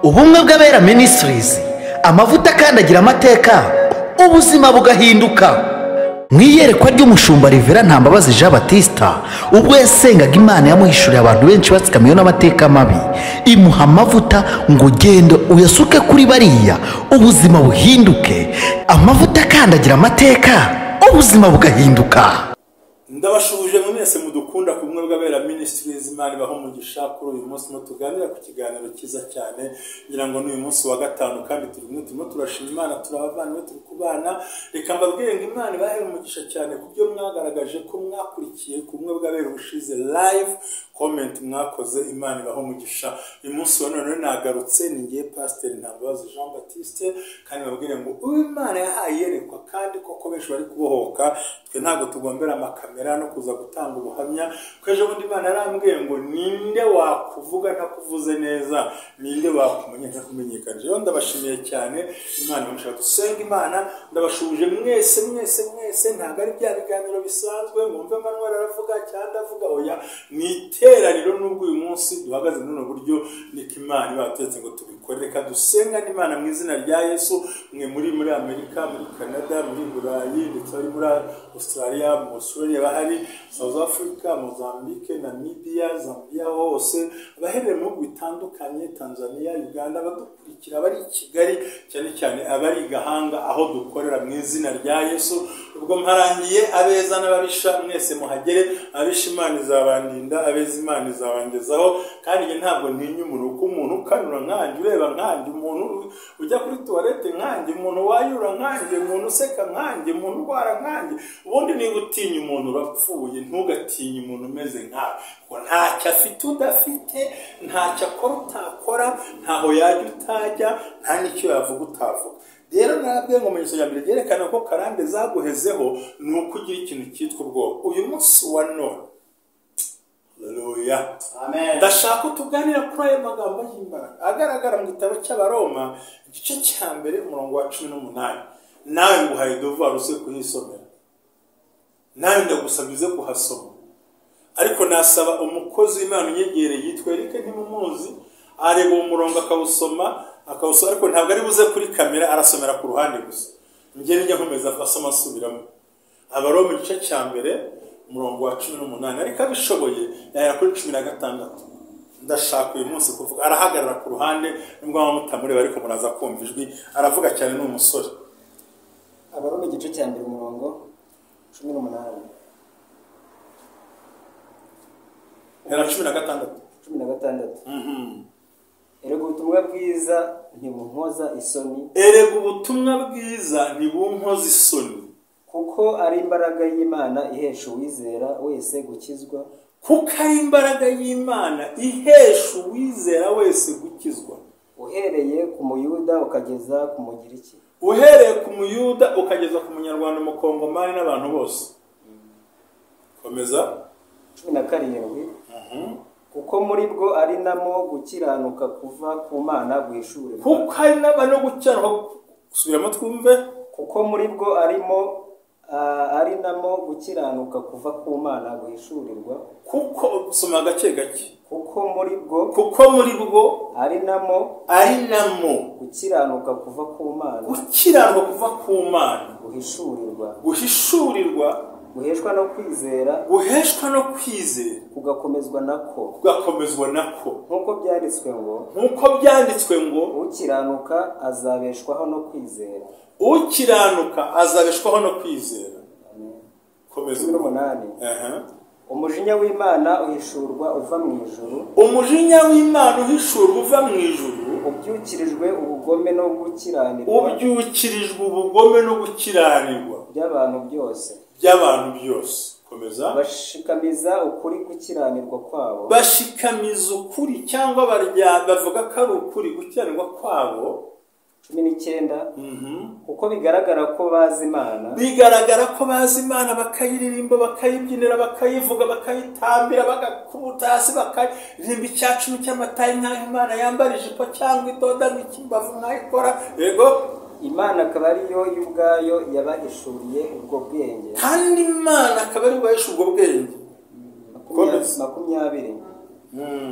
Ubumwe bw'Abera Ministries, amavuta akandagira amateka, ubuzima bugahinduka. Mu iyerekwa ry'umushumba Rivera Ntambabazi Jean Baptiste, ubwo yasengaga Imana yamuhishuriye abantu benshi batsikamiwe n'amateka mabi, imuha amavuta ngo genda uyasuke kuri bariya, ubuzima buhinduke. Amavuta akandagira amateka, ubuzima bugahinduka. Ndabashuhuje mwese mudukunda ku Bumwe bw'Abera Ministries. Imana ibahe umugisha. Kuri uyu munsi no tuganira ku kiganiro cyiza cyane, ngira ngo ni uyu munsi wa gatanu, kandi turi kumwe, turimo turashima Imana, turabavandimwe, turi kubana. Reka mbabwire ngo Imana ibahe umugisha cyane ku byo mwagaragaje ko mwakurikiye ku Bumwe bw'Abera ubushize, live comment mwakoze. Imana ibahe umugisha. Uyu munsi wa none nagarutse, ni ngiye Pasiteri Ntambabazi Jean Baptiste, kandi mbabwire ngo Imana yahaye iyerekwa, kandi koko benshi bari kubohoka. Twe ntabwo tugombera amakamera no kuza gutanga ubuhamya, ko ejo bundi Imana yarambwiye ngo ninde wakuvuga ntakuvuze neza, ninde wakumenya ntakumenyekanisha. Rero ndabashimiye cyane, Imana imushaka dusenga Imana. Ndabashuje mwese mwese mwese, ntabwo ari bya biganiro bisanzwe mwumve Manuel aravuga cyangwa ndavuga, oya, ni iteraniro. Nubwo uyu munsi duhagaze muri buno buryo, niko Imana ibatetse ngo tubikore. Reka dusengane Imana mu izina rya Yesu. Mwe muri Amerika, muri Canada, muri Burayi, ndetse bari muri Australia, mu Australia bahari, South Africa, Mozambique, Namibia, Zambia, hose abaherereye mu bihugu bitandukanye, Tanzania, Uganda, abadukurikira bari i Kigali, cyane cyane abari i Gahanga aho dukorera, mu izina rya Yesu. Ubwo mparangiye abeza n'ababisha, mwese muhagere. Ababisha Imana izabandinda, abeza Imana izabangezaho. Kandi njye ntabwo ntinya umuntu, kuko umuntu ukanura nkanjye, ureba nkanjye, umuntu ujya kuri tuwarete nkanjye, umuntu wayura nkanjye, umuntu useka nkanjye, umuntu urwara nkanjye. Ubundi niba utinya umuntu urapfuye. Ntugatinye umuntu umeze nkawe, kuko ntacyo afite udafite, ntacyo akora utakora, ntaho yajya utajya, nta n'icyo yavuga utavuga. Rero narabwiye ngo mu ya mbere ryerekana ko karande zaguhezeho ni uko ugira ikintu cyitwa ubwoba. Uyu munsi wa none, haleluya, Amen. ndashaka ko tuganira kuri ayo magambo y'imbaraga agaragara mu gitabo cy'Abaroma, igice cya mbere, umurongo wa 18. Nawe nguhaye devoir uze kuhisomera, nawe ndagusabye uze kuhasoma. Ariko nasaba umukozi w'Imana unyegereye yitwa Eric, ntimumuzi, areba uwo murongo akawusoma, akawusoma, ariko ntabwo ari buze kuri kamera, arasomera ku ruhande gusa. Njye njya nkomeza asoma asubiramo. Abaroma igice cya mbere, umurongo wa 18, ariko abishoboye yahera kuri 16. Ndashaka uyu munsi kuvuga, arahagarara ku ruhande nubwo mwaba mutamureba, ariko muraza kumva ijwi, aravuga cyane, ni umusore. Abaroma igice cya mbere, umurongo 18. Hera 16. 16. Erega ubutumwa bwiza ntibunkoza isoni, Erega ubutumwa bwiza ntibunkoza isoni, kuko ari imbaraga y'Imana ihesha uwizera wese gukizwa, kuko ari imbaraga y'Imana ihesha uwizera wese gukizwa, uhereye ku Muyuda ukageza ku Mugiriki. Uhereye ku Muyuda ukageza ku Munyarwanda, Umukongomani n'abantu bose. Komeza. 17. Kuko muri bwo ari namo gukiranuka kuva ku Mana guhishurirwa. Kuko hari n'aba no gukiranuka. Subiramo twumve. Kuko muri bwo arimo ari namo gukiranuka kuva ku Mana guhishurirwa. Kuko, soma gake gake. Kuko muri bwo Kuko muri bwo ari namo ari namo gukiranuka kuva ku Mana gukiranuka kuva ku Mana guhishurirwa, guhishurirwa, guheshwa no kwizera, guheshwa no kwizera, kugakomezwa nako, kugakomezwa nako, nk'uko byanditswe ngo: Nk'uko byanditswe ngo: Ukiranuka azabeshwaho no kwizera. Ukiranuka azabeshwaho no kwizera. Komeza. 18. Umujinya w'Imana uhishurwa uva mu ijuru, Umujinya w'Imana uhishurwa uva mu ijuru, ubyukirijwe ubugome no gukiranirwa ubyukirijwe ubugome no gukiranirwa by'abantu byose, by'abantu byose. Komeza. Bashikamiza ukuri gukiranirwa kwabo, Bashikamiza ukuri, cyangwa barya bavuga ko ari ukuri gukiranirwa kwabo. 19. Kuko bigaragara ko bazi Imana, Bigaragara ko bazi Imana, bakayiririmba, bakayibyinira, bakayivuga, bakayitambira, bagakubuta hasi, bakaririmba icyacumi cy'amatayi, nk'aho Imana yambara ijipo cyangwa idoda nk'ikimbavu nk'aho ikora. Yego. Imana akaba ariyo y'ubwayo yabahishuriye ubwo bwenge. Kandi Imana akaba ari bubahishe ubwo bwenge. Komeza. 20.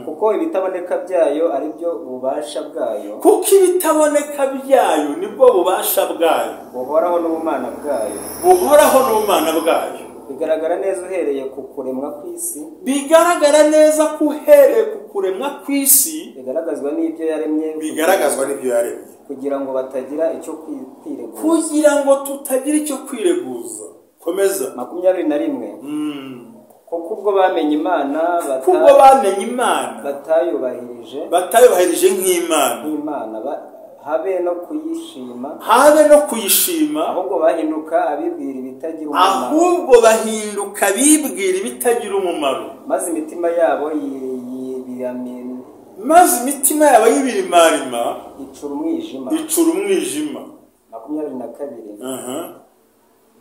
Kuko ibitaboneka byayo ari byo bubasha bwayo, kuko ibitaboneka byayo nibwo bubasha bwayo, buhoraho n'ubumana bwayo, buhoraho n'ubumana bwayo, bigaragara neza uhereye ku kuremwa kw'isi, bigaragara neza ko uhereye ku kuremwa kw'isi, bigaragazwa n'ibyo yaremye, bigaragazwa n'ibyo yaremye, kugira ngo batagira icyo kwireguza, kugira ngo tutagira icyo kwireguza. Komeza. 21. Kuko ubwo bamenye Imana, kubwo bamenye Imana, batayubahirije nk'Imana, habe no kuyishima, habe no kuyishima, ahubwo bahinduka abibwira ibitagira umumaro, ahubwo bahinduka bibwira ibitagira umumaro, maze imitima yabo maze imitima yabo y'ibirimarima icura umwijima, icura umwijima. 22.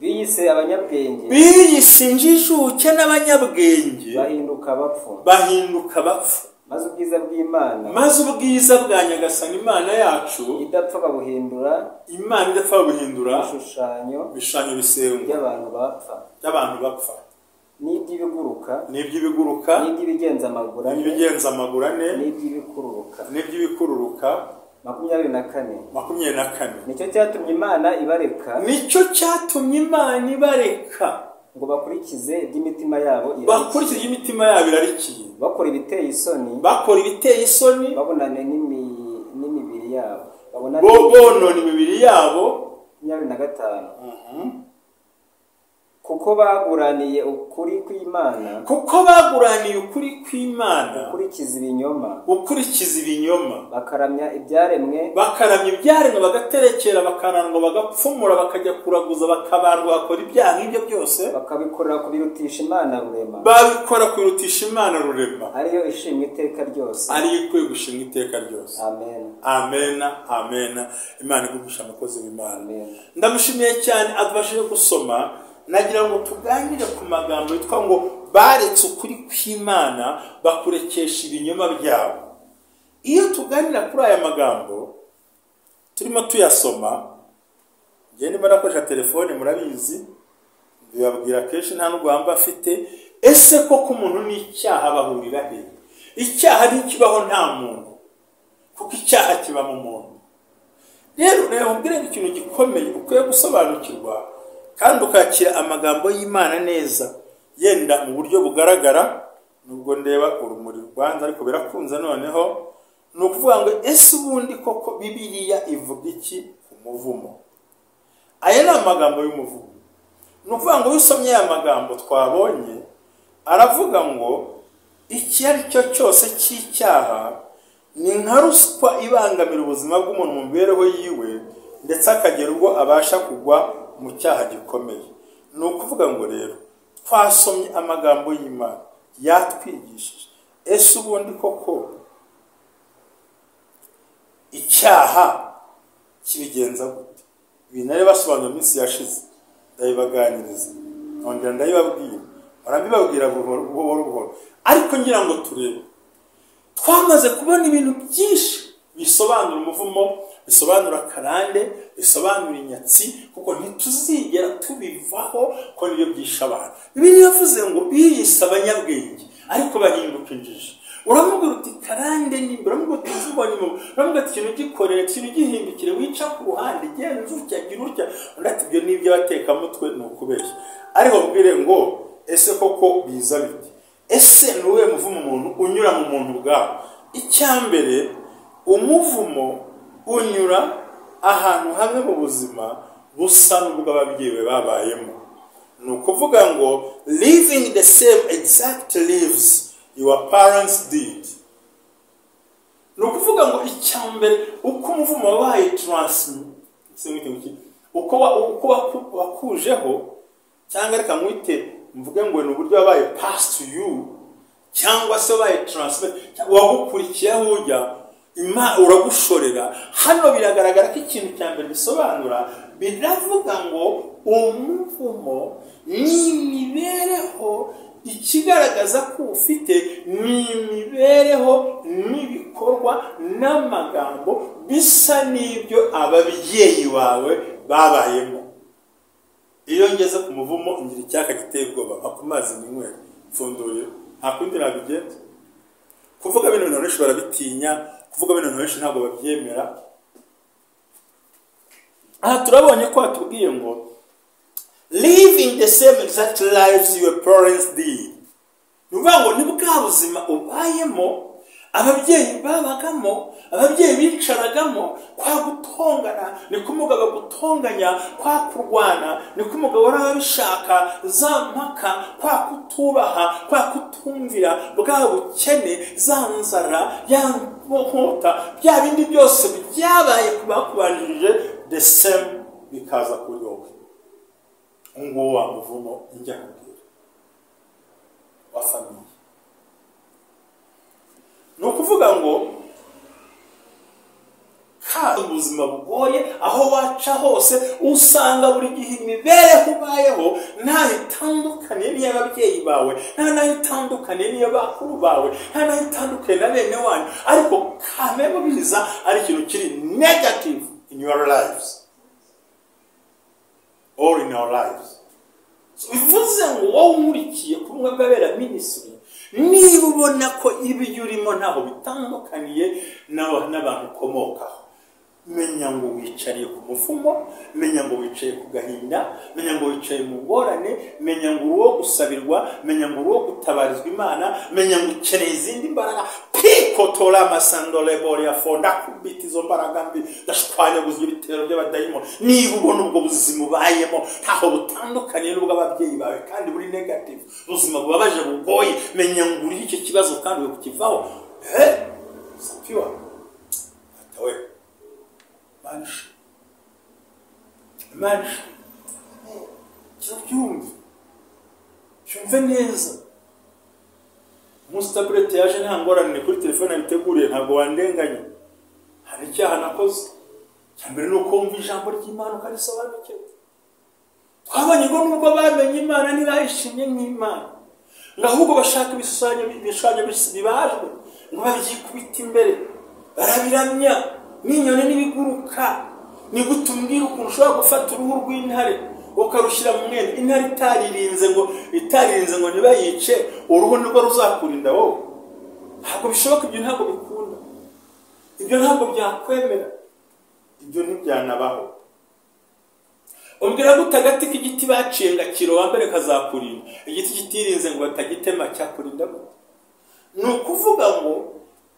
Biyise abanyabwenge, biyise injijuke n'abanyabwenge, bahinduka abapfu, bahinduka abapfu, maze ubwiza bw'Imana, maze ubwiza bwa Nyagasani Imana yacu idapfa babuhindura, Imana idapfa babuhindura ibishushanyo bisengwa by'abantu bapfa, by'abantu bapfa, n'iby'ibiguruka, n'iby'ibiguruka, n'iby'ibigenza amaguru ane, n'ibigenza amaguru ane, n'iby'ibikururuka, n'iby'ibikururuka. 24. 24. Nicyo cyatumye Imana ibareka, nicyo cyatumye Imana ibareka ngo bakurikize iby'imitima yabo, bakurikize iby'imitima yabo irarikiye, bakora ibiteye isoni, bakora ibiteye isoni, babonane n'imibiri yabo, bonona imibiri yabo. 25. Kuko baguraniye ukuri kw'Imana, kuko baguraniye ukuri kw'Imana, gukurikiza ibinyoma, gukurikiza ibinyoma, bakaramya ibyaremwe, bakaramya ibyaremwe, bagaterekera, bakarangwa, bagapfumura, bakajya kuraguza, bakabandwa, bakora ibyaha nk'ibyo byose, bakabikorera kubirutisha Imana rurema, babikora kubirutisha Imana rurema, ariyo ishimwa iteka ryose, ariyo ikwiye gushimwa iteka ryose. Amen, amen, amen. Imana igumisha umukozi w'Imana. Ndamushimiye cyane adufashije gusoma. Nagira ngo tuganire ku magambo yitwa ngo baretse ukuri kw'Imana bakurekesha ibinyoma byabo. Iyo tuganira kuri aya magambo turimo tuyasoma, njye ndimo nakoresha telefone murabizi, ndibabwira kenshi nta n'urwamba afite. Ese koko umuntu n'icyaha bahurira he? Icyaha ntikibaho nta muntu, kuko icyaha kiba mu muntu. Rero reba mbwire ikintu gikomeye ukwiye gusobanukirwa kandi ukakira amagambo y'Imana neza, yenda mu buryo bugaragara, nubwo ndeba urumuri rwanze ariko birakunze. Noneho ni ukuvuga ngo ese ubundi koko Bibiliya ivuga iki ku muvumo? Aya ni amagambo y'umuvumo. Ni ukuvuga ngo iyo usomye aya magambo twabonye, aravuga ngo iki ari cyo cyose cy'icyaha ni nka ruswa ibangamira ubuzima bw'umuntu mu mibereho yiwe, ndetse akagera ubwo abasha kugwa mu cyaha gikomeye. Ni ukuvuga ngo rero twasomye amagambo y'Imana yatwigishije. Ese ubundi koko icyaha kibigenza gute? Ibi nari basobanura iminsi yashize, ndabibaganiriza, nkongera ndabibabwira, barabibabwira buhoro buhoro, ariko ngira ngo turebe. Twamaze kubona ibintu byinshi bisobanura umuvumo, bisobanura karande, bisobanura inyatsi, kuko ntituzigera tubivaho ko nibyo byisha abantu. Bibiliya yavuze ngo biyise abanyabwenge ariko bahinduka injiji. Uramubwira uti karande nimba, uramubwira uti umuvumo ni mubi, uramubwira uti ikintu gikorere, ikintu gihindukire, wica ku ruhande, genza utya, gira utya, undi ati ibyo ni iby'abatekamutwe, ni ukubeshya. Ariko mbwire ngo ese koko biza bite? Ese ni uwuhe muvumo umuntu unyura mu muntu ubwawe? Icya mbere, umuvumo unyura ahantu hamwe mu buzima busa n'ubw'ababyeyi be babayemo. Ni ukuvuga ngo living the same exact lives your parents did. Ni ukuvuga ngo icya mbere, uko umuvumo wabaye transmit, uko wakujeho, cyangwa reka mwite mvuge ngo ni uburyo wabaye passed to you, cyangwa se wabaye transmit, wagukurikiyeho ujya uragushorera. Hano biragaragara ko ikintu cya mbere bisobanura, biravuga ngo umuvumo ni imibereho, ikigaragaza ko ufite ni imibereho n'ibikorwa n'amagambo bisa n'ibyo ababyeyi bawe babayemo. Iyo ngeze ku muvumo ngira icyaka giteye ubwoba, mpa ku mazi ninywere, mfunduye, nta kundi nabigenza. Kuvuga bino bintu benshi barabitinya, kuvuga bino bintu benshi ntabwo babyemera. Aha turabonye ko hatubwiye ngo living the same exact lives your parents did. Ni ukuvuga ngo ni bwa buzima ubayemo ababyeyi babagamo, ababyeyi bicaragamo, kwa gutongana niko umugabo agutonganya, kwa kurwana niko umugabo arabishaka, za mpaka, kwa kutubaha, kwa kutumvira, bwa bukene, za nzara, ya nkota, bya bindi byose byabaye kubakubanjirije, the same bikaza kuri wowe. Nguwo wa muvumo njya kubwira wa famille. Ni ukuvuga ngo kandi ubuzima bugoye, aho waca hose usanga buri gihe imibereho ubayeho ntaho itandukaniye n'iy'ababyeyi bawe, nta naho itandukaniye n'iy'abakuru bawe, nta naho itandukaniye na bene wanyu, ariko kamere biza ari ikintu kiri negative in your lives or in our lives. Bivuze ngo wowe unkurikiye ku bumwe bw'Abera Ministry, niba ubona ko ibyo urimo ntaho bitandukaniye n'abantu ukomokaho, menya ngo wicariye ku muvumo, menya ngo wicaye ku gahinda, menya ngo wicaye mu ngorane, menya ngo uri uwo gusabirwa, menya ngo uri uwo gutabarizwa Imana, menya ngo ukeneye izindi mbaraga. Pikotora amasandolebori fonda kubita izo mbaraga mbi, ndashwanyaguza ibitero by'abadayimoni. Niba ubona ubwo buzima ubayemo ntaho butandukaniye n'ubw'ababyeyi bawe kandi buri negative, ubuzima bubabaje bugoye, menya ngo uri icyo kibazo kandi uri kukivaho. Sapiwa atawe Manshi cyumve cyumve neza. Umunsi tabuleti yaje nta ngorane kuri telefone abiteguriye, ntabwo wandenganya, hari icyaha nakoze. Icya mbere ni uko wumva ijambo ry'Imana ukarisobanukirwa. Twabonye ngo nubwo bamenye Imana ntibayishimye nk'Imana, ngo ahubwo bashaka ibishushanyo bibajwe ngo babyikubite imbere, barabiramya n'inyoni n'ibiguruka. Ni gute umbwira ukuntu ushobora gufata uruhu rw'intare ukarushyira mu mwenda, intare itaririnze ngo ntibayice, uruhu nirwo ruzakurinda wowe? Ntabwo bishoboka, ibyo ntabwo bikunda, ibyo ntabwo byakwemera, ibyo ntibyanabaho. Umbwira gute agati k'igiti baciye ngo akiroba mbere kazakurinda, igiti kitirinze ngo batagitema cyakurinda gute? Ni ukuvuga ngo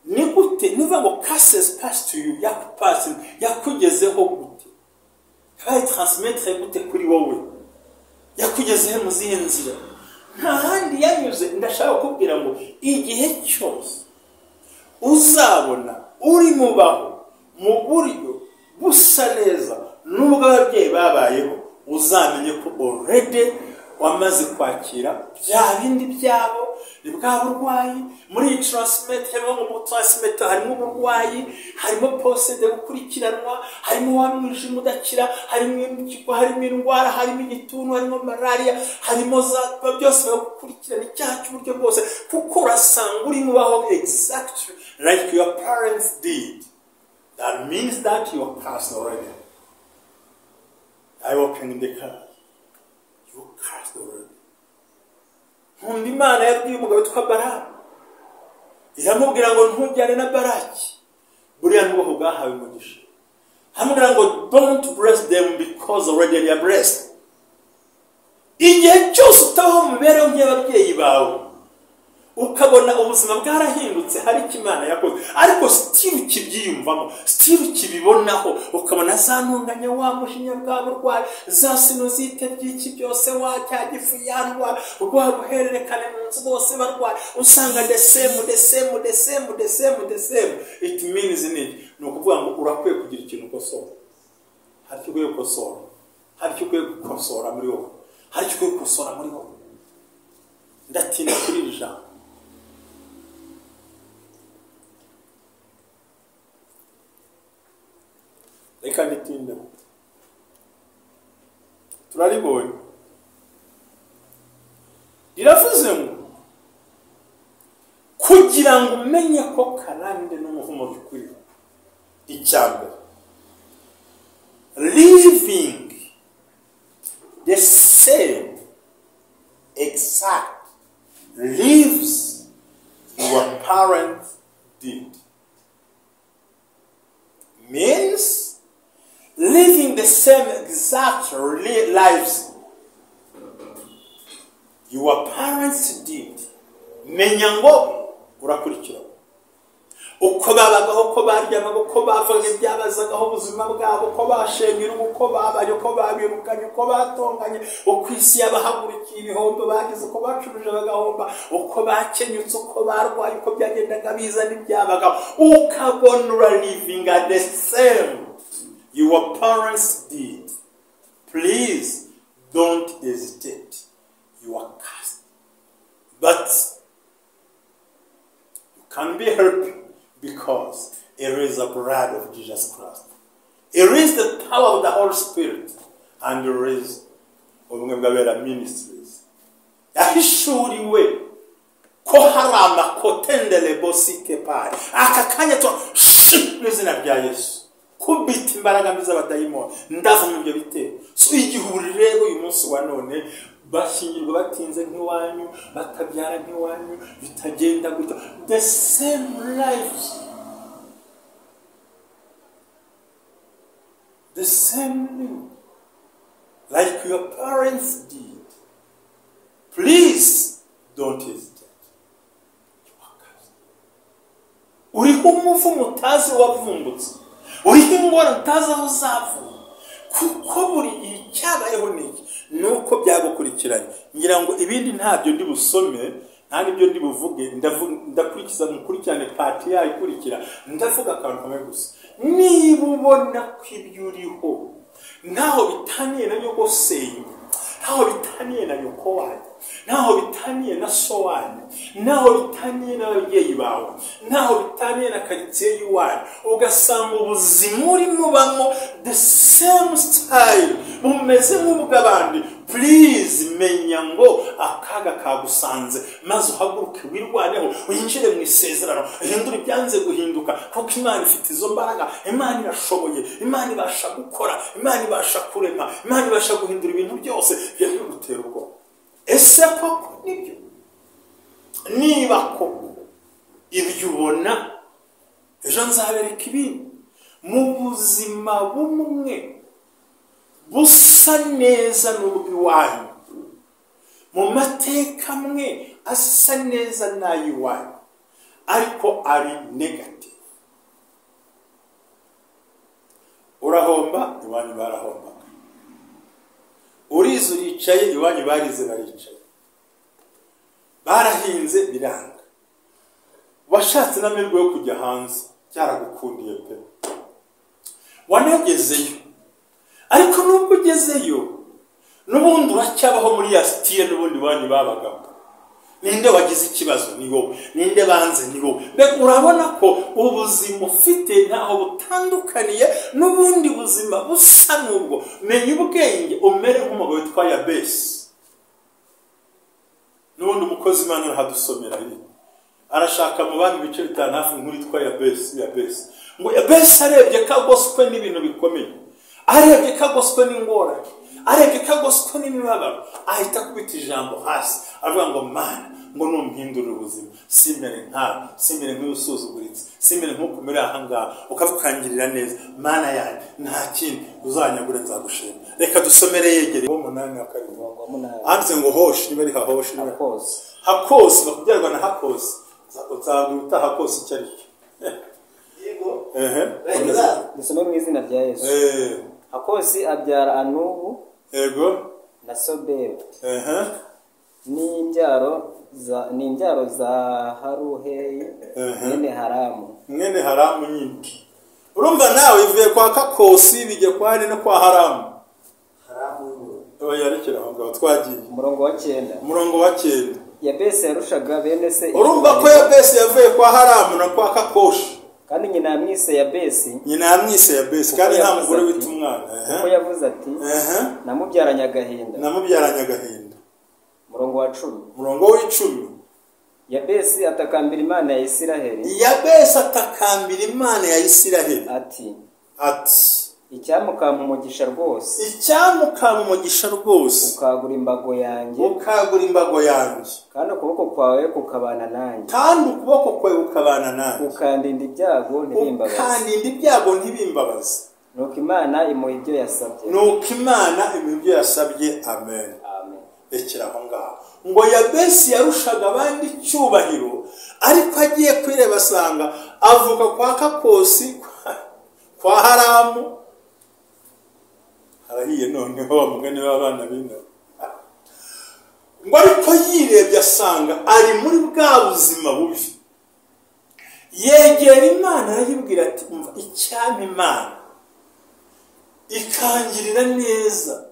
ni gute, niba ngo curses pass to you, yakupasi yakugezeho gute, yabaye transmettre gute kuri wowe, yakugezeho mu zihe nzira? Nta handi yanyuze. Ndashaka kukubwira ngo igihe cyose uzabona uri mubaho mu buryo busa neza nubwo ababyeyi babayeho, uzamenye ko already wamaze kwakira bya bindi byabo. Ni bwa burwayi muri iyi transmet, harimo mu transmet, harimo uburwayi, harimo posede gukurikiranwa, harimo wa mwijima udakira, harimo impyiko, harimo indwara, harimo igituntu, harimo malaria, harimo za byose bagukurikirana icyaha cy'uburyo bwose, kuko urasanga uri mubaho exactly like your parents did. That means that you are cursed already. I walk in the car. You are cursed already. Nkunda Imana yabwiye umugabo witwa Baramu, iramubwira ngo ntujyane na Baraki, buriya n'ubwoko bwahawe umugisha. Hamubwira ngo don't bless them because already they are blessed. Igihe cyose utabaho mu mibereho nk'iy'ababyeyi bawe, ukabona ubuzima bwarahindutse, hari icyo Imana yakoze, ariko still ukibyiyumvamo, still ukibibonaho, ukabona za ntunganya, wa mujinya bwa burwayi, za sinusite by'iki byose, wa cya gifu ya ndwara, rwa ruhererekane mu nzu bose barwaye, usanga the same, the same, the same, the same, the same. It means ni ukuvuga ngo urakwiye kugira ikintu ukosora. Hari icyo ukwiye gukosora, hari icyo ukwiye gukosora muri wowe, hari icyo ukwiye gukosora muri wowe. Ndatinda kuri iri jambo. Reka ntitindeho, turaribonye. Riravuze ngo kugira ngo umenye ko karande n'umuvumo bikuriho, icya mbere, living the same exact lives your parents living the same exact lives your parents did, menya ngo urakurikira uko babagaho, uko baryamaga, uko bavuga ibyabazagaho ubuzima bwabo, uko bashenyera, uko babaye, uko babirukanye, uko batonganye, uko isi yabahagurukiye, ibihombo bagize, uko bacuruje bagahomba, uko bakenyutse, uko barwaye, uko byagendaga biza n'ibyabagaho, ukabona uralivinga the same your parents did. Please don't hesitate. You are cast. But you can be helped because it is the blood of Jesus Christ. It is the power of the Holy Spirit. And there is Ubumwe bw'Abera Ministries. Yahishuriwe ko hari amakotendele bosike pari. Aka kanya to mu izina rya Yesu. Kubita imbaraga mbi z'abadayimoni. Ndavuma ibyo bitero. So igihuri rero uyu munsi wa none bashyingirwa batinze nk'iwanyu, batabyara nk'iwanyu, bitagenda gutyo. The same lives. The same thing. Like your parents did. Please don't hesitate. You are cursed. Uriho umuvumo utazi wavumbutse. Uriho ingorane utazi aho uzavuye. Kuko buri gihe cyabayeho niki nuko byagukurikiranye. Ngira ngo ibindi ntabyo ndi busome, nta nibyo ndi buvuge, ndakurikiza mukurikirane parti yayo ikurikira. Ndavuga akantu kamwe gusa. Niba ubona ko ibyo uriho ntaho bitaniye na nyogosenge, ntaho bitaniye na nyoko wanyu, ntaho bitaniye na so wanyu, ntaho bitaniye n'ababyeyi bawe, ntaho bitaniye na karitsiye y'iwanyu, ugasanga ubuzima urimo ubamo the same style, bumeze nk'ubw'abandi, please menya ngo akaga kagusanze, maze uhaguruke wirwaneho, winjire mu isezerano, uhindure ibyanze guhinduka, kuko Imana ifite izo mbaraga, Imana irashoboye, Imana ibasha gukora, Imana ibasha kurema, Imana ibasha guhindura ibintu byose byari bigutera ubwoba. Ese koko nibyo? Niba koko ibyo ubona, ejo nzabereka ibindi mu buzima bumwe busa neza n'ubw'iwanyu, mu mateka amwe asa neza n'ay'iwanyu, ariko ari negative. Urahomba, iwanyu barahombaga. Urize uricaye, iwanyu barize baricaye. Barahinze biranga. Washatse n'amahirwe yo kujya hanze, byaragukundiye pe. Wanagezeyo. Ariko nubwo ugezeyo, n'ubundi uracyabaho muri ya style n'ubundi iwanyu babagamo. Ninde wagize ikibazo? Ni wowe. Ninde banze? Ni wowe. Mbega urabona ko ubuzima ufite ntaho butandukaniye n'ubundi buzima busa n'ubwo. Menya ubwenge umere nk'umugabo witwa Yabesi. N'ubundi umukozi Imana arahadusomera hirya. Arashaka mu bandi bice bitanu hafi inkuru yitwa Yabesi. Yabesi. Ngo Yabesi arebye ko agoswe n'ibintu bikomeye, arebye ko agoswe n'ingorane, arebye ko agoswe n'imibabaro, ahita akubita ijambo hasi aravuga ngo Mana, ngo numpindurire ubuzima, simere nkawe, simere nk'usuzuguritse, simere nk'uko aha ngaha, ukavukangirira neza, Mana yanjye nta kindi uzanyagure nzagushima. Reka dusomere yegereye 8 wa 7. Handitse ngo hoshi, niba ari hahoshi, niba Hakosi. Hakosi, bakubyarwa na Hakosi. Uzabwira Hakosi icyo ari cyo. Yego. Dusome mu izina rya Yesu. Hakosi abyara Anubu. Yego. Na Sobebu. N'imbyaro za Haruheyi mwene Haramu. Mwene Haramu nyine. Urumva nawe ivuye kwa Kakosi bijya kwa Hari no kwa Haramu. Haramu. Oya rekera aho ngaho twagiye. Umurongo wa 9. Umurongo wa 9. Yabesi yarushaga bene se. Urumva ko Yabesi yavuye kwa Haramu na kwa Kakoshi. Kandi nyina yamwise Yabesi. Nyina yamwise Yabesi kandi nta mugore wita umwana. Kuko yavuze ati namubyaranye agahinda. Namubyaranye agahinda. Umurongo wa 10. Umurongo w'icumi. Yabesi atakambira Imana ya Isiraheli. Yabesi atakambira Imana ya Isiraheli. Ati Ati icyamukampa umugisha rwose. Icyamukampa umugisha rwose. Ukagura imbago yanjye. Ukagura imbago yanjye. Kandi ukuboko kwawe kukabana nanjye. Kandi ukuboko kwawe kukabana nanjye. Ukandinda ibyago ntibimbabaze. Ukandinda ibyago ntibimbabaze. Nuko Imana imuha ibyo yasabye. Nuko Imana imuha ibyo yasabye. Amen. Amen. Rekera aho ngaho. Ngo Yabesi yarushaga abandi icyubahiro, ariko agiye kwireba asanga avuka kwa Kakosi kwa Haramu. Harahiye noneho wa mugani w'abana b'ino. Ngo ariko yirebye asanga ari muri bwa buzima bubi. Yegera Imana arayibwira ati umva, icyampa Imana ikangirira neza,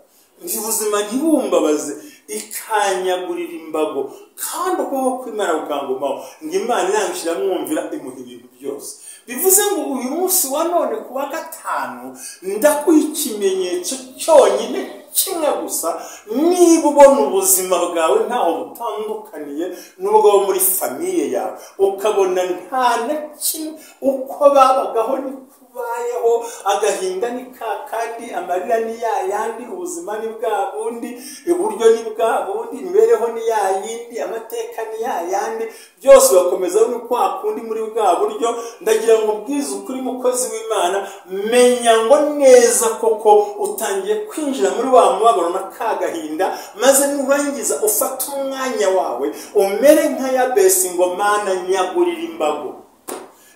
ubuzima ntibumbabaze, ikanyagurira imbago, kandi ukuboko kw'Imana kukangumaho. Ngo Imana irangije iramwumvira, imuha ibintu byose. Bivuze ngo uyu munsi wa none ku wa gatanu ndakuha ikimenyetso cyonyine kimwe gusa, niba ubona ubuzima bwawe ntaho butandukaniye n'ubwo muri famiye yawe, ukabona nta na kimwe, uko babagaho ni kubayeho, agahinda ni ka kandi, amarira ni ya yandi, ubuzima ni bwa bundi, iburyo ni bwa bundi, imibereho ni ya yindi, amateka ni ya yandi, byose bakomeza no kwa kundi muri bwa buryo. Ndagira ngo ubwize ukuri mukozi w'Imana, menya ngo neza koko utangiye kwinjira muri wa mubabaro na ka gahinda, maze nurangiza ufate umwanya wawe umere nka Yabesi ngo Mana nyagurira imbago,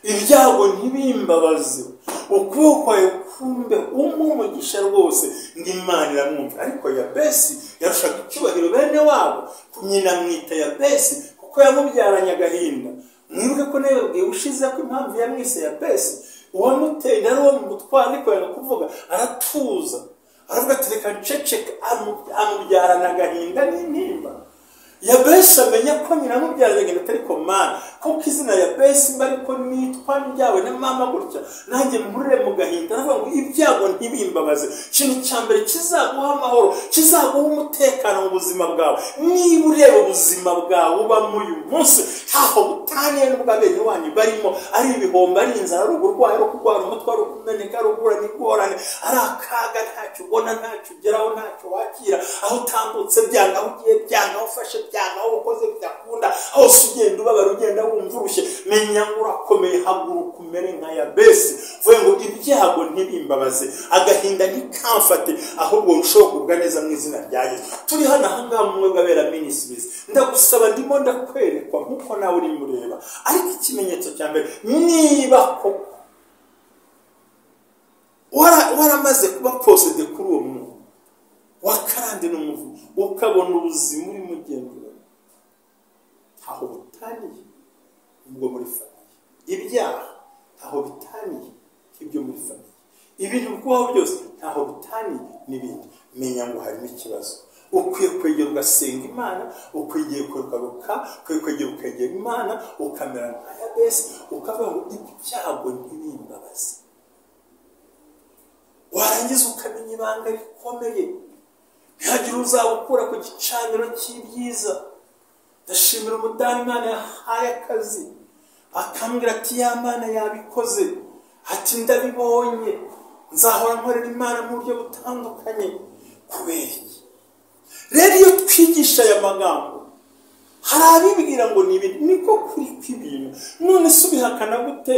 ibyago ntibimbabaze, ukuboko kwawe kumbe umugisha rwose. Ngo Imana iramwumva. Ariko Yabesi yarushaga icyubahiro bene wabo, nyina mwita Yabesi kuko yamubyaranye agahinda. Mwibuke ko nawe ushize ko impamvu yamwise Yabesi, uwamuteye ari uwo mu gutwara, ariko yanga kuvuga aratuza, aravuga ati reka nceceke, amubyarana agahinda n'intimba. Yabesi amenya ko nyina amubyaranye agahinda, ariko Mana, kuko izina Yabesi mba ariko nitwa mbyawe na mama gutya, nanjye mpurire mu gahinda. Aravuga ngo ibyago ntibimbabaze. Ikintu cya mbere kizaguha amahoro, kizaguha umutekano mu buzima bwawe, niba ureba ubuzima bwawe ubamo uyu munsi ntaho butaniye n'ubwa bene wanyu barimo, ari ibihombo, ari inzara, ari uburwayi, ari kurwara umutwe, ari ukumeneka, ari uguhura n'ingorane, ari akaga, ntacyo ubona, ntacyo ugeraho, ntacyo wakira, aho utambutse byanga, aho ugiye byanga, aho ufashe byanga, aho ukoze bidakunda, hose ugenda ubabara, ugenda wumva urushye, menya ngo urakomeye, haguruka umere nka Yabesi, uvuge ngo ibyago ntibimbabaze, agahinda ntikamfate, ahubwo urusheho kugubwa neza mu izina rya Yesu. Turi hano aha ngaha mu Bwabera Ministries, ndagusaba, ndimo ndakwerekwa nkuko nawe urimo ureba, ariko ikimenyetso cya mbere, niba koko waramaze kuba posede kuri uwo muntu wakarande n'umuvumo, ukabona ubuzima urimo ugendera ntaho butaniye ubwo muri famiye, ibyaha ntaho bitaniye ibyo muri famiye, ibintu bikubaho byose ntaho bitaniye n'ibindi, menya ngo harimo ikibazo. Ukwiye kwegera ugasenga Imana, ukwiye kugaruka, ukwiye kwegera ukegera Imana, ukamera nka Yabesi, ukavuga ngo ibyago ntibimbabaze. Warangiza ukamenya ibanga rikomeye, ntihagire uzagukura ku gicaniro cy'ibyiza. Ndashimira umudamu Imana yahaye akazi, akambwira ati ya Mana yabikoze, ati ndabibonye, nzahora nkorera Imana mu buryo butandukanye. Kubera iki? Rero iyo twigisha aya magambo, hari abibwira ngo ni ibintu, niko kuri kw'ibintu. None se ubihakana gute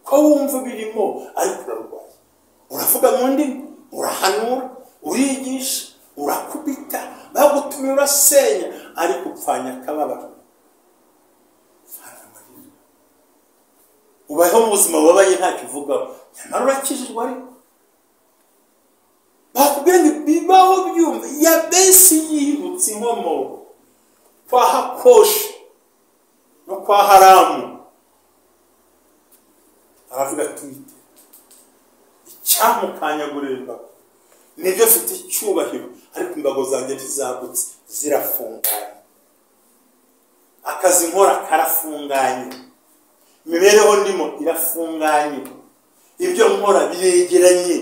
ko wumva birimo, ariko urarwaye, uravuga mu ndimi, urahanura, urigisha, urakubita, bagutumye urasenya, ariko upfanya akababaro, upfanya amarira, ubayeho mu buzima bubabaye ntacyo uvugaho, nyamara urakijijwe. Ariko bakubwira ngo bibaho byumva. Yabesi yibutse inkomoko kwa Hakoshi no kwa Haramu, aravuga ati icyamukanyagurira imbago, nibyo mfite icyubahiro, ariko imbago zanjye ntizagutse, zirafunganye, akazi nkora karafunganye, imibereho ndimo irafunganye, ibyo nkora biregeranye,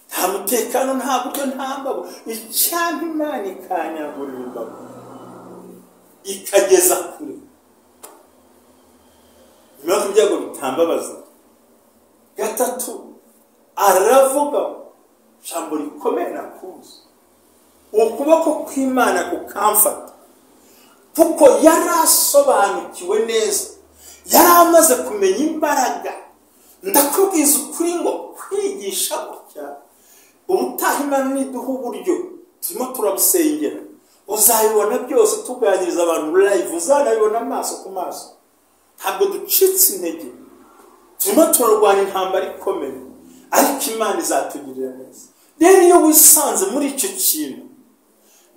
nta mutekano, nta buryo, nta mbago. Icyampa Imana ikanyagurira imbago ikageza kure, nyuma y'uko ibyago bitambabaza. Gatatu, aravuga ijambo rikomeye nakunze, ukuboko kw'Imana kukamfata, kuko yari asobanukiwe neza, yari amaze kumenya imbaraga. Ndakubwiza ukuri ngo kwigisha gutya Ariko Imana niduha uburyo, turimo turabusengera, uzabibona byose tuganiriza abantu live, uzanabibona amaso ku maso. Ntabwo ducitse intege, turimo turarwanya intambara ikomeye, ariko Imana izatugirira neza. Rero iyo wisanze muri icyo kintu,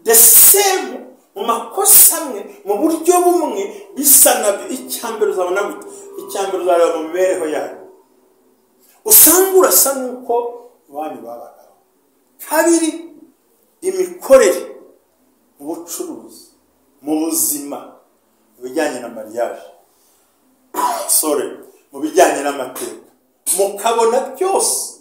the same, mu makosa amwe, mu buryo bumwe bisa nabyo, icyambere uzabona gute? Icyambere uzareba mu mibereho yawe, usanga urasa n'uko iwanyu babagaho. Kabiri, imikorere mu bucuruzi, mu buzima, mu bijyanye na mariage, sorry, mu bijyanye n'amateka, mukabona byose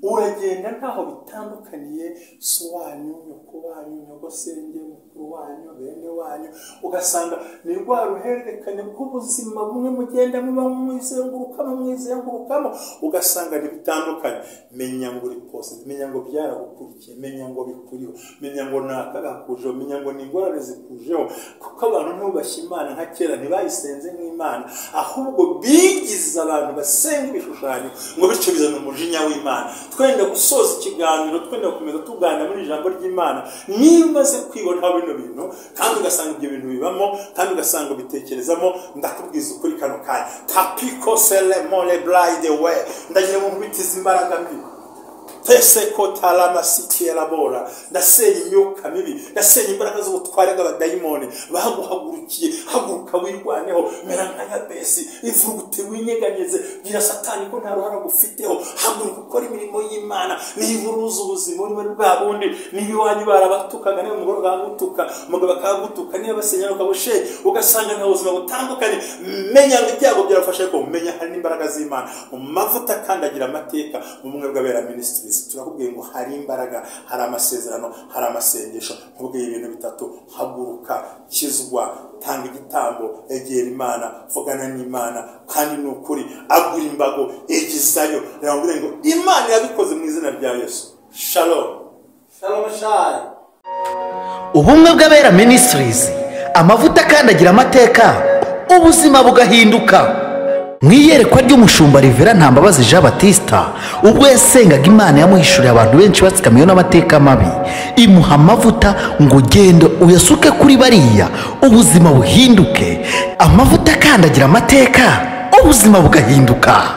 uragenda ntaho bitandukaniye, so wanyu, nyoko wanyu, nyogosenge, mukuru wanyu, bene wanyu, ugasanga ni rwa ruhererekane rw'ubuzima bumwe mugenda muba mwizengurukamo mwizengurukamo, ugasanga ntibitandukanye. Menya ngo uri possessed, menya ngo byaragukurikiye, menya ngo bikuriho, menya ngo ni akagakujeho, menya ngo ni ingorane zikujeho, kuko abantu ntubashye Imana nka kera, ntibayisenze nk'Imana, ahubwo bigize abantu basenga ibishushanyo, ngo bityo bizana umujinya w'Imana. Twenda gusoza ikiganiro, twenda gukomeza tuganira muri ijambo ry'Imana. Niba umaze kwibonaho bino bintu, kandi ugasanga ibyo bintu bibamo, kandi ugasanga ubitekerezamo, ndakubwiza ukuri kano kanya, tapiko sele mole bride we, ndagira ngo nkubitize imbaraga mbi tese ko taramasikiyerabora, ndasenya imyuka mibi, ndasenya imbaraga z'ubutware bw'abadayimoni baguhagurukiye. Haguruka wirwaneho, mera nka Yabesi, ivurugute winyeganyeze, bwira Satani ko nta ruhare agufiteho. Haguruka ukora imirimo y'Imana. Niba uruzi ubuzima uri muri bwa bundi, niba iwanyu barabatukaga, niba umugore bakagutuka, umugabo akagutuka, niba basenya ukabushe, ugasanga nta buzima butandukanye, menya ngo ibyago byarafashe, ariko menya hari n'imbaraga z'Imana mu mavuta akandagira amateka. Mu Bumwe bw'Abera Ministries turakubwiye ngo hari imbaraga, hari amasezerano, hari amasengesho. Nkubwiye ibintu bitatu: haguruka, kizwa, tanga igitambo, egera Imana, vugana n'Imana. Kandi ni ukuri, agura imbago, egizayo. Reka ngo Imana yabikoze mu izina rya Yesu. Shalom. Shalom shayi. Ubumwe bw'Abera Ministries, amavuta akandagira amateka, ubuzima bugahinduka. Mu iyerekwa ry'umushumba Rivera Ntambabazi Jean Batista, ubwo yasengaga Imana yamuhishuriye abantu benshi batsikamiwe n'amateka mabi, imuha amavuta ngo ugende uyasuke kuri bariya, ubuzima buhinduke. Amavuta akandagira amateka, ubuzima bugahinduka.